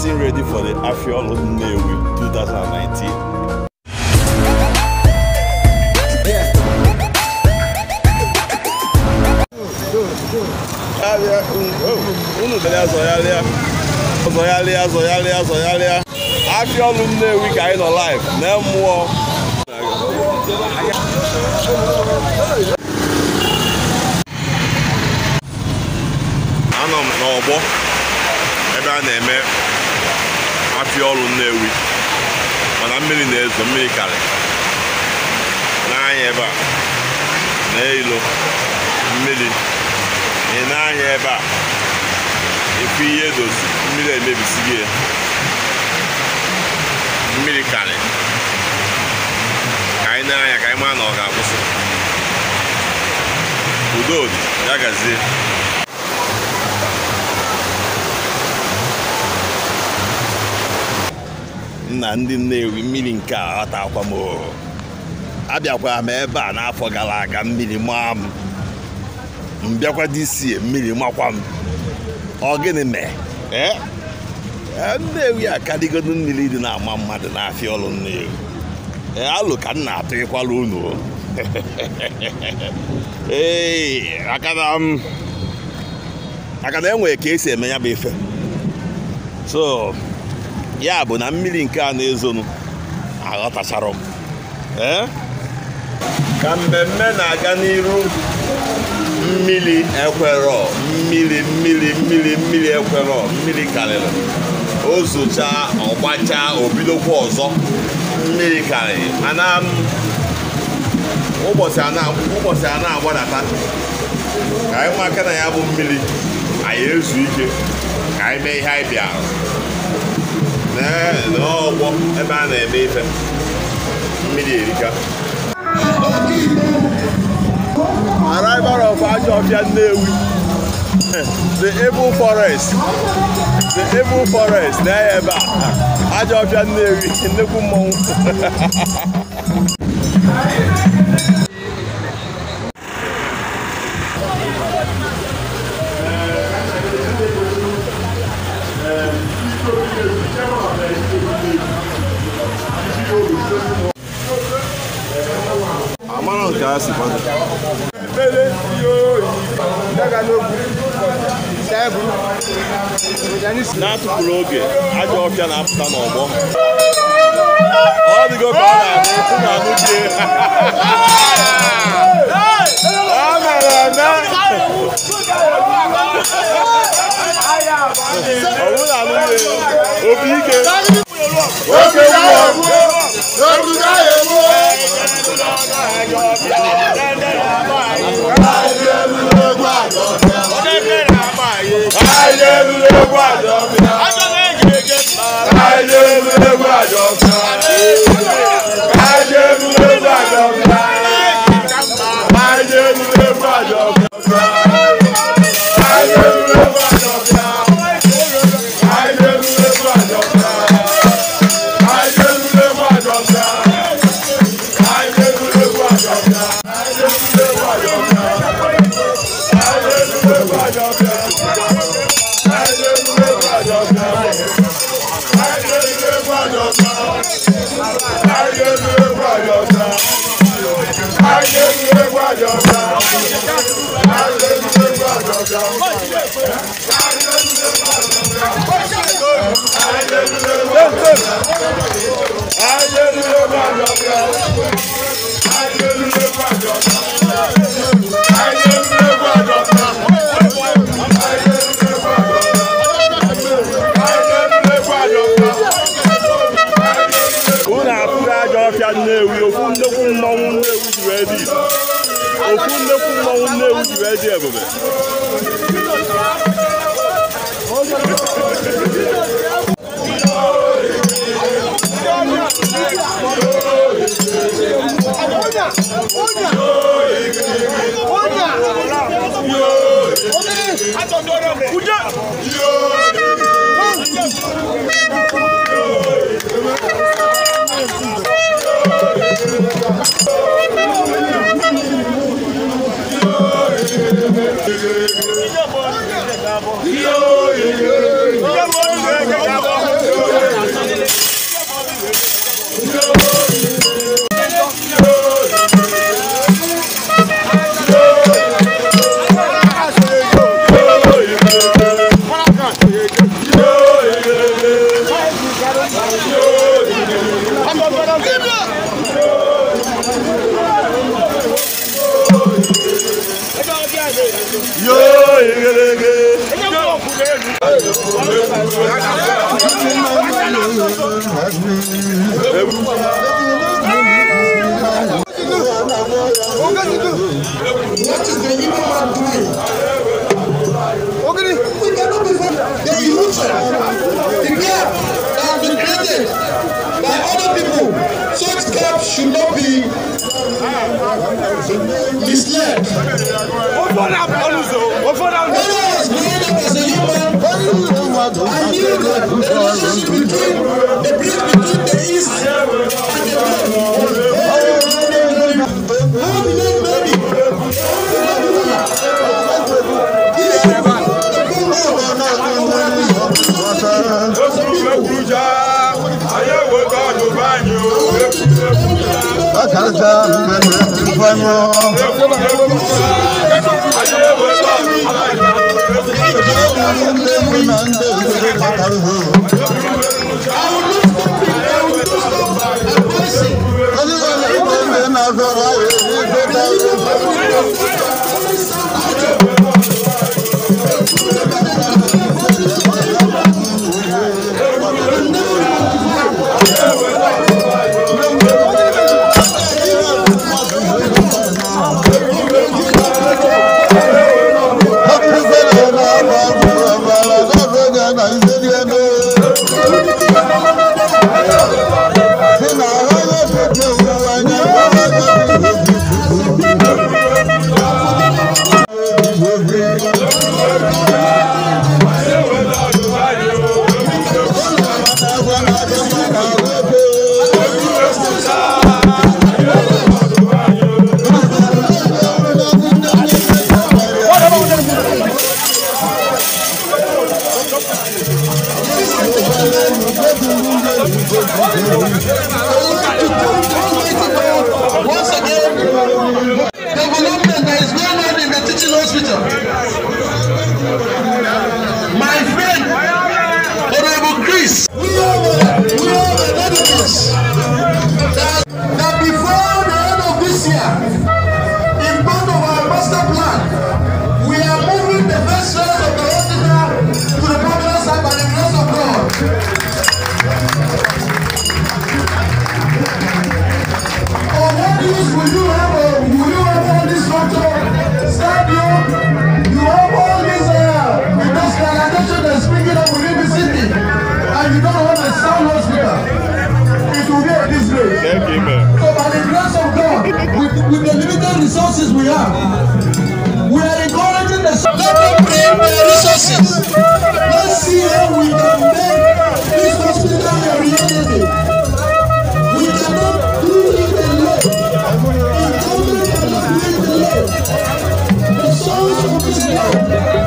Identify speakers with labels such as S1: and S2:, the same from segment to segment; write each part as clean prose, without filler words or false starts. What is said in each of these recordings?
S1: Getting ready for the Afia Olu Nnewi 2019. Afia Olu Nnewi ka anyị nọ live na mmụọ. Anọ m n'ọgbọ ebe a na-eme Afia Olu Nnewi, mana mmiri na-ezo, mmiri karị n'anya ebe a na-elo mmiri ị na-anya ebe a efu ihe edozi mmiri emebisighị ya, mmiri karị ka anyị na-anya ka anyị maa na ọ ga-akwụsị. Udo dị, ya gazie. Nna ndị Nnewi, mmiri nke a aghọtakwa m. Abịakwara m ebe a n'afọ gara aga, mmiri maa m. Mbịakwa dịsie, mmiri makwa m. Ọ gịnị mee? Nnewi akadịgodu mmiri dị na-ama mmadụ n'Afia Olu Nnewi. Alụ ka m na-atụ ịkwala unu. Ee, aka na enwere ka esi eme ya bụ ife. So ya bụ na mmiri nke a na-ezonu aghọtachara m. Ka mmemme na-aga n'iru, mmiri ekwerọ, mmiri mmiri mmiri mmiri ekwerọ, mmiri karịrị. O zochaa, ọgbachaa, o bidokwa ọzọ. Mmiri karịrị. Mana ụbọchị a na-agbadata ka anyị maka na ya bụ mmiri, anyị ezu ike ka anyị mee ihe anyị bịara. N'ọgbọ ebe a na-eme ife, mmiri erika. Arrival of Ajọfịa Nnewi, the evil forest, the evil forest na ebe a Ajọfịa Nnewi, nnekwu mmọnwụ. Amara nke a si kwado. Na-atụpụrụ oge, Ajọfịa na-apụta n'ọgbọ. Ọ dịgo ka ọ na-anụ na-anụ die. Ọ mere eme. Ọ bụrụ na anụ die, obi ike. Oke mmụọ. Nnewi, ofu nnekwu mmọnwụ Nnewi ji wee dị. Ofu nnekwu mmọnwụ Nnewi ji wee dị ebube.
S2: Yo, What is the Igbo man doing? We cannot be the illusion, the gap that has been created by other people. Such gap should not be misled. When I was growing up as a young man, I knew that the relationship between the bridge between the East and the North. Once again, development that is going on in the teaching hospital. My friend, Honorable Chris, we have an evidence that before the end of this year, in part of our master plan, we are moving the first phase of the hospital to the permanent site by the grace of God. What use will you have? Will you have all this structure, stadium? You have all this industrialization that's springing up within the city, and you don't have a sound hospital. It will be a disgrace.
S1: Thank you, man.
S2: So by the grace of God, with the limited resources we have, we are encouraging the let them bring their resources. Let's see how we can make this hospital a reality. We cannot do it alone. The souls of this land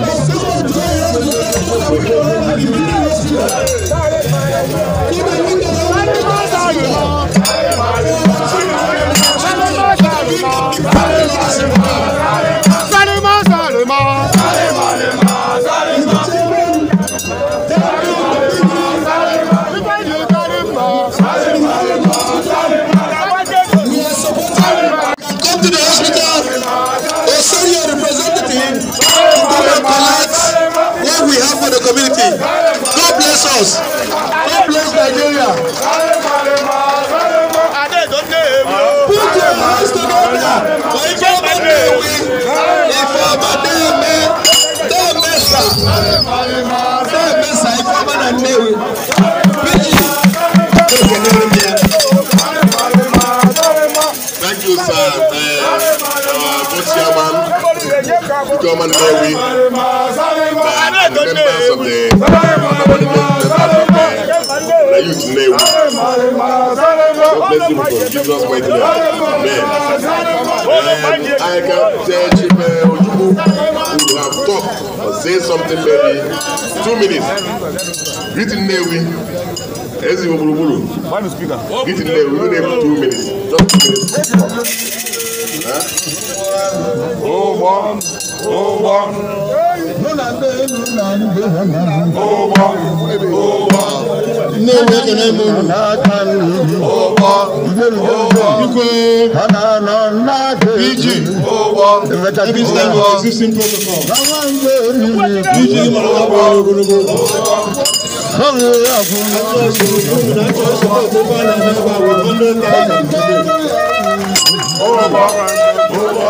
S2: must come and join us to make sure that we can have a living hospital. So that we can have a living hospital for our children and our children, so that we can be proud legacy for them. Mr. Chairman, thank you, we are supporting. Come to the hospital or send your representative to come and collect what we have for the community. God bless us. God bless Nigeria. Put your hands together.
S1: Thank you, sir. Our board chairman, Chairman Nnewi, and the members of the youth Nnewi. God bless you for Jesus' mighty name. Amen. And I can tell Chief Ojukwu, who have talked or say something maybe 2 minutes. Greeting Nnewi. Greeting Nnewi, we need 2 minutes. Just 2 minutes. Ụgbọ, ụgbọ, ụgbọ, ụgbọ.
S2: Nnewi ekene m unu.
S1: Ụgbọ, ụgbọ.
S2: Biko, PG, ebe stand with existing protocol. PG mara ọgbọ ogologo oge. Achọ support ebe a na-eme ebe a with 100,000 today.
S1: Ụgbọ, ụgbọ.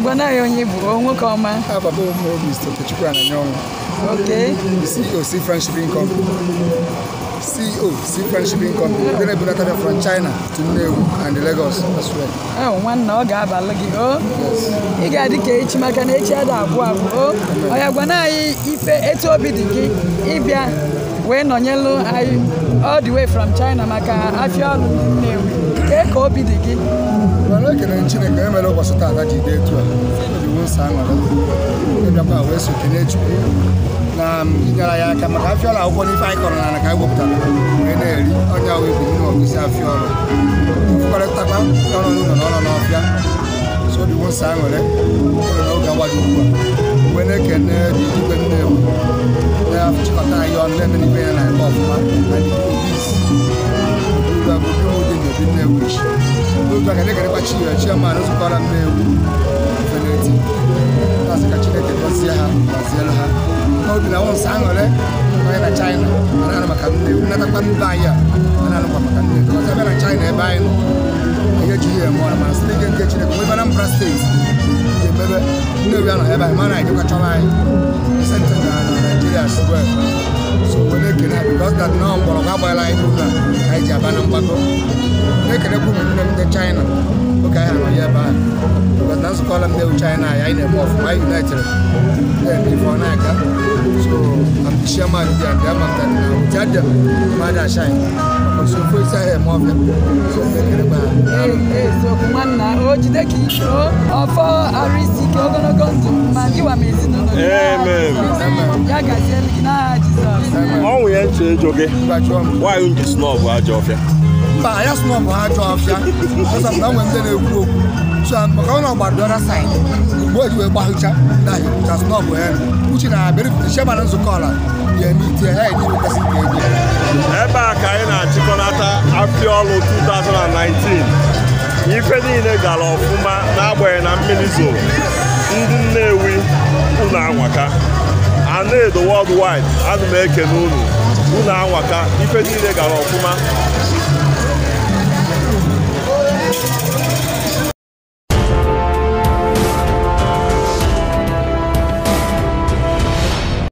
S3: Ngwana ya onye bụ nwoke ọma.
S4: Papa Mr. Okechukwu Ananyanwụ.
S3: Okay.
S4: CEO Sea French Shipping Company. CEO Sea French Shipping Company. We're going to bring from China to Nnewi and Lagos as well.
S3: Oh, nwanna ọ ga-abalị gị o. Ị ga-adị ka echi maka na echi ada abụọ abụọ. O ya gwana anyị ife etu obi dị gị ịbịa wee nọnyelụ anyị all the way from China maka afịa ọlụ ndị Nnewi. Kee ka obi dị gị?
S4: Mana ekele Chineke emere ụbọchị taata ji dị etu a. Obi wụ nsọ aṅụrị. Ịbịakwa wee so kelee Chukwu na inyere anyị aka maka afịa ọlụ akwụkwọ n'ife anyị kọrọ n'ala ka anyị wepụtara wee na-eri onye ahụ ebu mmiri ọgụsi afịa ọlụ. Fụkọrịtakwa ọnọ n'ụlọ na ọnọ n'ọfịa. So obi wụ nsọ aṅụrị ụlọ n'oge agbaghị ugbu a. Wee na-ekene dị igwe Nnewi na-achịkọta anyị ọnụ na-eme n'ife ya na-eme ọfụma na ndị obis. Otu aka na-ekerekwa chi ya chiaman nzukọrọ Nnewi Feneti na-asị ka Chineke gọzie ha gọzielu ha n'obi na nwụnsọ aṅụrị onye na China ana-anụ maka Nnewi nnatakwa mba anyị a ana-anụkwa maka Nnewi ọzọ abịa na China ebe anyị nọ anyị ejighị ya eme ọrụ mana site n'ike nke Chineke nwebe Anambra steeti ga-emebe Nnewi anọ ebe anyị mana anyị dịkwa chọrọ anyị sente na Nigeria as well. So wee na-ekele ha because that na mgbọrọgwụ agbaala anyị n'ụlọ a ka anyị ji aba na mgbago. Na-ekelekwa ụmụnne m ndị China oge anyị anọ ya ebe ahụ because na nzukọla Nnewi China anyị na-eme ọfụma anyị united na-eme ife ọ na-aga. So I'm the chairman there and the amount that na without them mmadụ ashine maka so ofe isi ahịa eme ọfịa. So na-ekelekwa ha.
S3: Eziokwu nwanna o jide ka ike o ọfọ arụ isi ike ogologo ndụ ma gịwa ma ezinụlọ gị.
S1: Amen.
S3: Ya gazielu gị n'aha Jizọs.
S1: Ọnwụ ya nche ịjụ gị.
S4: Mba, jụọ m.
S1: Nwaanyị ji snọbụ ajọ ọfịa.
S4: Mba, ya snọbụ ha ajọ ọfịa. Ọsọ na nwere ndị na-ekwu okwu. So maka ọ na ọgbara the other side. Mgbe o ji wee gbahụcha na ahịa snọbụ ha. Uche na abịrị chairman nzukọ ọla ya eme itie ha enye kwesịrị ka enye.
S1: Ebe a ka anyị na-achịkọnata afịa ọlụ 2019. Ife niile gara ọfụma n'agbanyeghị na mmiri zoro. Ndị Nnewi unu anwaka. Anaedo worldwide ana m ekene unu. Unu anwaka ife niile gara ọfụma.